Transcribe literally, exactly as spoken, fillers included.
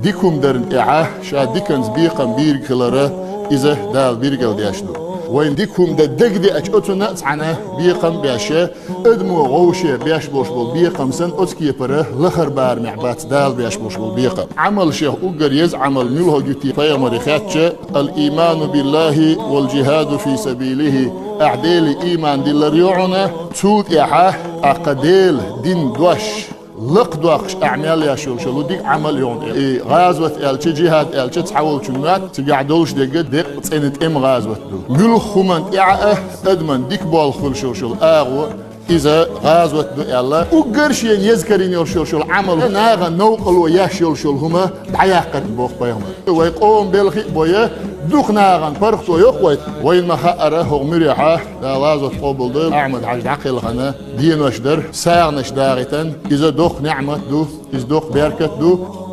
Дика хӀума дарна тӀехьа ша диканца бекхам бийриг хилар, иза Дала билгал деш ду. Вайна дика хӀума дан дагадеача, оцунна а цхьана бекхам а беш, адамо вовше беш болуш болу бекхам санна, оцу кепара лахара барамехь бац Дала беш болуш болу бекхам. Ӏамалшех уггар еза Ӏамал муьлхарг ю те пайхамаре хаьттича: «Ал-ийману биллахи вал-джихаду фи сабилихи». Ахь Деле ийман диллар ю хьуна, цул тӀаьхьа тӀаккха Делан дин дош лакхадоккхуш ахь мел еш йолуш йолу дика Ӏамал ю хьуна. И гӀазот аьлча, джихад аьлча цхьа волчунна дац, цигахь долуш дерг деккъа цӀена тӀеман гӀазот ду. Муьлхха хӀуманна тӀехь а адаман дика болх хуьлуш йолуш йолу агӀо, иза гӀазот ду аьлла, уггар шена еза карийна йолуш йолуш йолу Ӏамал, нахана новкъарло еш йолуш йолу хӀума дӀаяккхар боху пайхамара. Вай къоман белхи а бой, дукха нахана паргӀато йоху вай. Вайна ма-хаъара, хӀокху муьрехь, Дала гӀазот къобалдойла, Ахьмад-Хьаьжа дӀакхелхина денош дара, сагӀанаш дахийтина, иза доккха неӀмат ду, иза доккха беркат ду.